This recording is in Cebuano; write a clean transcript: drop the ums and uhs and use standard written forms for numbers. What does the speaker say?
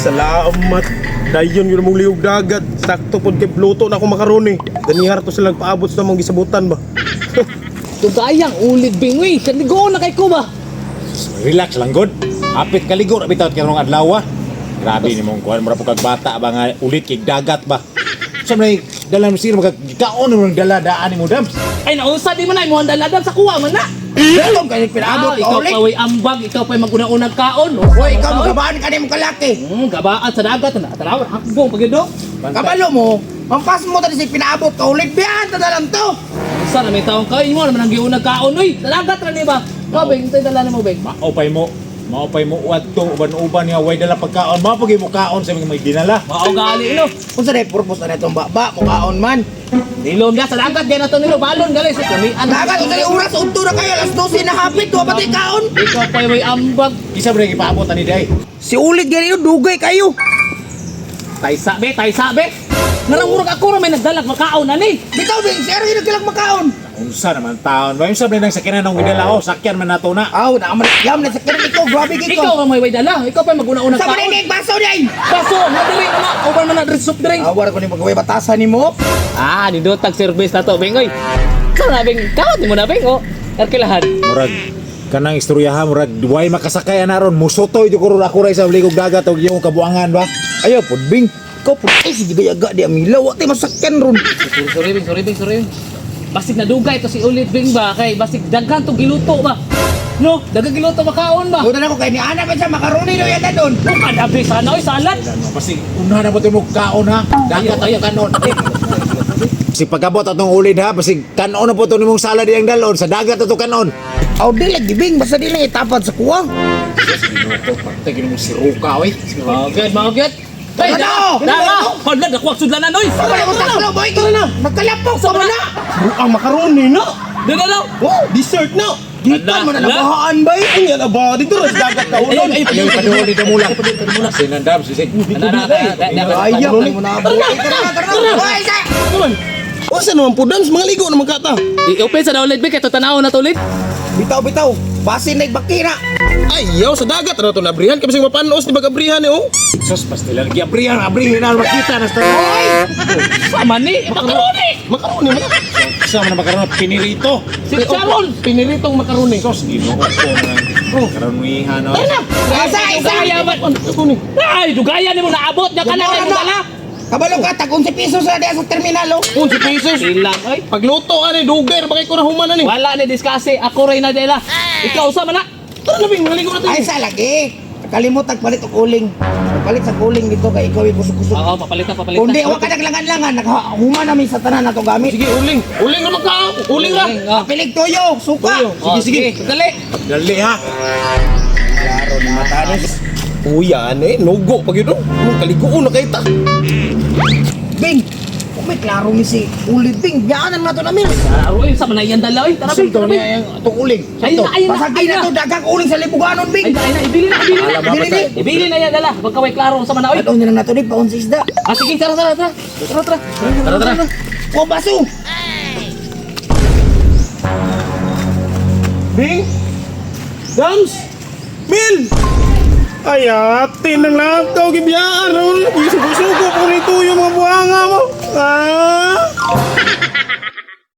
Salamat. Dayon yun mong liog dagat. Sakto pod kay luto na ako makaroni. Danihar to sila nagpaabot sa mong gisabutan ba. Dugayang ulid, Bing, uy. Kaligo na kay ko ba? Relax lang god. Hapit kaligo ra bitaw karong adlaw ah. Grabe ni mong kuan, mura po kag bata ba nga ulit kay dagat ba. Sa may dala mo sir magkaon mo dala daan nimo, Dams. Ay, nausa di man na imong daladam sa kuha man na. Dalom kay pinaabot Ah, ikaw ulit. pa way ambag, ikaw pa maguna-unag kaon. Hoy, ikaw magabaan ka nimo kalaki. Gabaan sa dagat na. Tanaw, hakbong pagido. Kabalo mo, pampas mo tadi si pinaabot ka ulit. Biyan ta na lang to. Sa na may taong kayo mo naman ang giunag kaon uy. Sa dagat ra ni ba? Ikaw, Bing, unsay dala nimo, Bing? Maupay mo. Maupay mo uadto uban-uban nga way dala pagkaon. Mao pag mo kaon sa mga may dinala. Mao gali no. Unsa day purpose na itong baba, mukaon man. Nilom da sa dagat di na to nilo balon gali sa kamian. Dagat unsa day oras udto na kayo alas 12 na hapit wa pati kaon. Ikaw pa may ambag. Isa ba ipaabot ani day? Si ulit gani dugay kayo. Taysa be, taysa be. Ngarang murag ako ra may nagdalag makaon ani. Bitaw Bing, sir yun nagkalag makaon. Unsa naman taon ba? Unsa ba nang sakyanan nang gidala oh, sakyan man nato na. Aw, na yam na sa kinan ikaw, grabe kay Ikaw ko. ang may way dala. Ikaw pa maguna-unag Sa kaon. maninig baso day. Baso, madiri na na. Uban man na diri soft drink. Awar ko ni magaway batasan nimo. Ah, nindot tag service na to, Bing oy. Sa na, Bing, kawat nimo na, Bing, oh. Erkilahan. Murag kanang istorya ha, murag way makasakay ana ron, musutoy jud ko ron ako ra sa ligog dagat og iyong kabuangan ba. Ayaw pud Bing. Ikaw pud ay sige gayaga di amila wa tay masakyan ron. Sorry, sorry, Bing, sorry, Bing, sorry. Basig nadugay to si Ulit, Bing, ba kay basig daghan to giluto ba. No, daghan giluto makaon ba. Buta na ko kay ni ana pa siya makaroni daw yata doon. No, kadabi sana oy salad. Basig una na mo mo kaon ha. Dagat Ayaw, ang kanon. Si pagabot atong ulid ha, basig kanon na po to nimong salad iyang dalon sa dagat ato kanon. Aw di lagi Bing, basta di lang itapad sa kuwang. Ginoo, parte ginoo si Ruka oy. Mao gyud, mao gyud. Ay, Ano? da, da, hala, nakuha sudlanan oy. Sama na ko taklo boy. Magkalapok sama na. Ang makaroni na. Dito na. Oh, dessert na. Gikan mo na Ala. nabahaan bay. Ay, yan aba dito ra sa dagat Ayun, kaunon. ayun, Ayaw paduol dito mula. Sinandam sisig. Ayaw mo na boy. Tara na, tara na. Hoy, sa. Naman. Unsa naman po dams mga ligo naman kata. I-open sa na ulit, Bing, kay to tanaw na to ulit. Bitaw bitaw. Basin na bakira. Ayaw sa dagat ra to nabrihan kay bisag mapanos di ba gabrihan ni oh. Sus pastilan giabrihan abrihin na makita na sa Hoy! Sama ni, makaroni. Makaroni man. Sa man makaroon pinirito. Si Charon, Piniritong makaroni. Sus Ginoo ko nang karonihan oy. Isa, isa. Dugaya ba? Ay, dugaya nimo naabot nya kana kay mo dala. Kabalo ka tag 11 pesos na diya sa terminal oh. 11 pesos. Ilang oy. Pagluto ani dugay ra ba kay ko na human ani. Wala ni diskase, ako ray na dela. Ikaw sa man na. Tara na Bing, mga ligo na tayo. Ay sa lagi. Kalimot palit og uling. Palit sa uling dito kay ikaw ay kusog-kusog. Oo, papalit na, papalit na. Kundi wa ka naglangan-langan, naghuman nami sa tanan nato gamit. Sige, uling. Uling naman ka. Uling ra. Oh. Pilig tuyo, suka. Sige, sige. Dali. Dali ha. Klaro na matanis. Uy, ani, nugo pag yun. oh. Kaliguon na kay ta. Bing, kung may klaro ni si Ulit Bing, biyaanan na to namin. Klaro oy, sa man na iyang dala oy. Tara, Bing, Ito tara, Bing. niya ang atong uling. Ayun na, ayun na, Pasagay ayun na na. to, daghang uling sa libuganon, Bing. Ayun na, ayun na, ibili na, ibili na. Ibili ni. Ibili na yan dala. Pagka way klaro sa man na oy. Ano na lang nato ni paon sa isda. Ah, sige, tara, tara, tara. Tara, tara. Tara tara. O baso. Bing! Dams! Mil! Ay, ate ng laptop, gibiyaan. Sugo-sugo po nito yung mga buhanga mo. Ah!